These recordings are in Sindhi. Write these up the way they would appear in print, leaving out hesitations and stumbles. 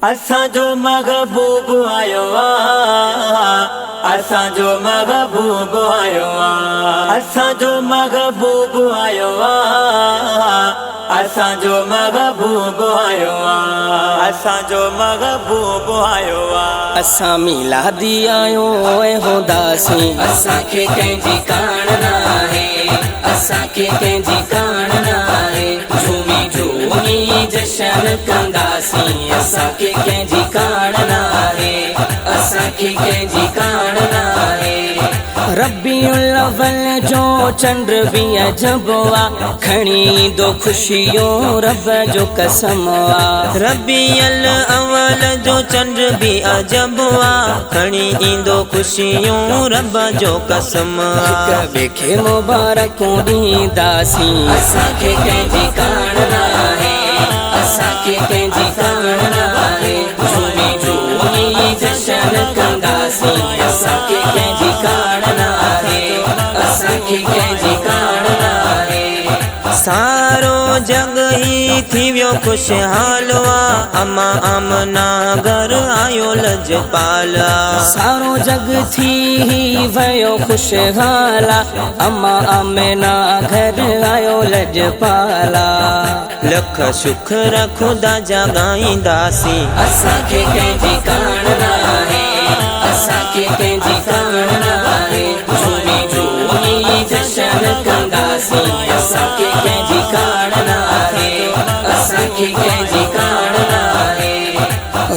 اسان جو محبوب آيو آ، اسان جو محبوب آيو آ، اسان جو محبوب آيو آ، اسان جو محبوب آيو آ، اسان جو محبوب آيو آ. اسان ميلادي آهيون ۽ هونداسين. اسان کي ڪنهن جي ڪاڻ ناهي، اسان کي ڪنهن جي ڪاڻ ناهي. جهومي جهومي جشن ڪنداسين. اسان کي ڪنهن جي ڪاڻ ناهي، اسان کي ڪنهن جي ڪاڻ ناهي. ربيع الاول جو چنڊ به عجب آ، کڻي ايندو خوشيون رب جو قسم آ. ربيع الاول جو چنڊ به عجب آ، کڻي ايندو خوشيون رب جو قسم آ. هڪ ٻئي کي مبارڪون ڏينداسين. اسان کي ڪنهن جي ڪاڻ ناهي، اسان کي ڪنهن جي ڪاڻ ناهي. جهومي جهومي جشن ڪنداسين. اسان کي ڪنهن جي ڪاڻ ناهي، اسان کي ڪنهن جي ڪاڻ ناهي. سارو جڳ ئي ٿي ويو خوشحال آ، اما آمنا گهر آيو لجپال آ. سارو جڳ ٿي ويو خوشحال آ، اما آمنا گهر آيو لجپال آ. لک شڪر خدا جا ڳائينداسين. اسان کي ڪنهن جي ڪاڻ ناهي، اسان کي ڪنهن جي ڪاڻ ناهي. جهومي جهومي جشن ڪنداسين. اسان کي ڪنهن جي ڪاڻ ناهي، اسان کي ڪنهن جي ڪاڻ ناهي.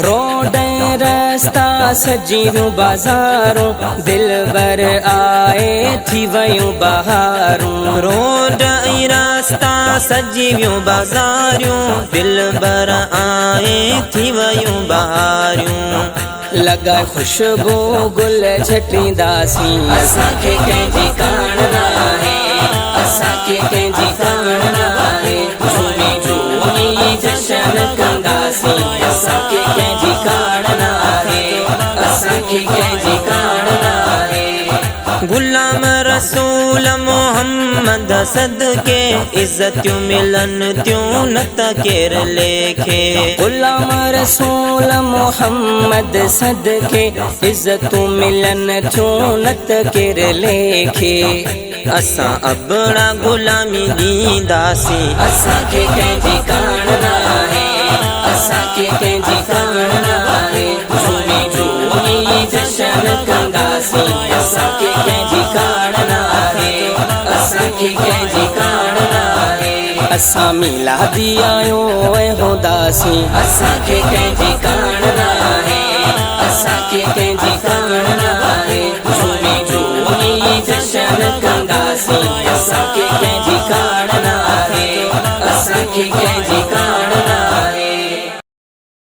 روڊ ۽ رستا سجي ويون بازارون، دلبر آئي ٿي ويون بهارون. روڊ ۽ رستا سجي ويون بازاريون، دلبر آئي ٿي ويون بهاريون. لڳائي خوشبو گل ڇٽينداسين. اسان کي ڪنهن جي ڪاڻ ناهي، اسان کي ڪنهن جي ڪاڻ ناهي. جهومي جهومي جشن ڪنداسين. اسان کي ڪنهن جي ڪاڻ ناهي، اسان کي ڪنهن جي ڪاڻ ناهي. غلام رسول محمد صدقي عزتيون ملن ٿيون نه ته ڪير ليکي. غلام رسول محمد صدقي عزتون ملن ٿيون نه ته ڪير ليکي. اسان ابڙا غلامي ڏينداسين. اسان کي ڪنهن جي ڪاڻ ناهي، اسان کي ڪنهن جي ڪاڻ ناهي. جهومي جهومي جشن ڪنداسين. اسان کي ڪنهن جي ڪاڻ ناهي، اسان کي ڪنهن جي ڪاڻ ناهي. اسان ميلادي آهيون ۽ هونداسين. اسان کي ڪنهن جي ڪاڻ ناهي، اسان کي ڪنهن جي ڪاڻ ناهي. جهومي جهومي جشن ڪنداسين. اسان کي ڪنهن جي ڪاڻ ناهي، اسان کي ڪنهن جي ڪاڻ.